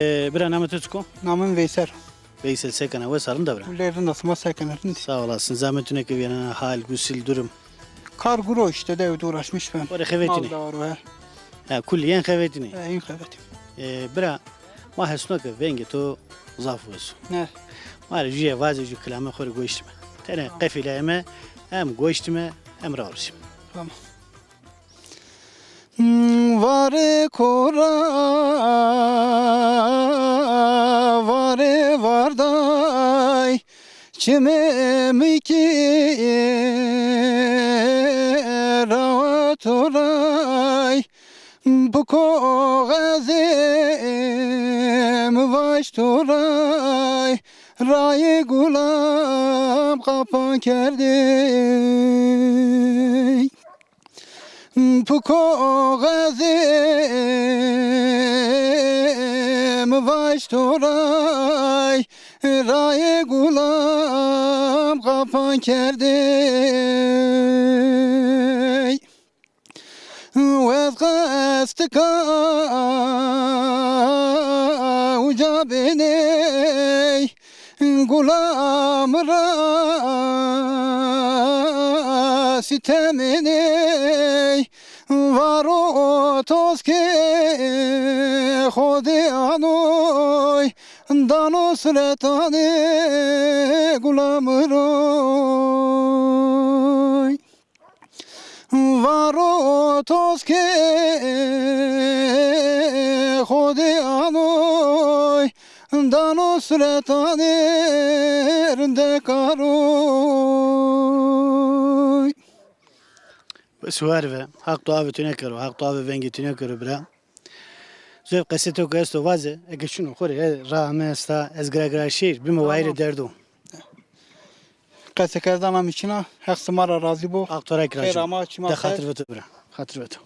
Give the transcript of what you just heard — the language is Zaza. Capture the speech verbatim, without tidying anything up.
E, bira, namê to çik o? Namê mi Veysel. Veysel, se kena? Wes a, rind a bira? Wele rind a, sima se kenê, rind î? Sağ olasın. Zahmet tune ke vîyena, hal, gusil, durum. Kar guro işte, de evde uğraşmış ben. Xo rê xevetînê? Mal da var o, he. Ha, kulliyen xevetînê. He, în xevetî. E, bira, ma hesno ke vengê to zaf wes o. Ne? Ma rê jûye vaze, jû kilame xo rê goştime. Tenê qefîleyê me hem goştime hem ra rusîme. Tamam. Varê kora, varê varday, çimê mi kî rawa to ray, biko xezê mi vaş to ray, rayê gulam qapan kerdey. Piko xezê mi vaş to ray, rayê gulam qapan kerdey. Wez qestika uca beney, gulam ra sitemeney, varo toz ke xo de anoy, dano suretane gulam roy. Varo toz ke xo de anoy, dano suretane rindekaroy. Suwar ve, Haq to avê tune kero, Haq to avê vengê tune kero bira. Zöv qesê to ke esto vaze, eke şino xo rê, e, ra ame esta, ez gira gira şêr, bime wayirê derdo. Qesekerdana mi çin a, Heq sima ra razî bo. Aq to ra kî razî bo. Xêr ama, çima xêr. De xatir ve to bira. Xatir ve to.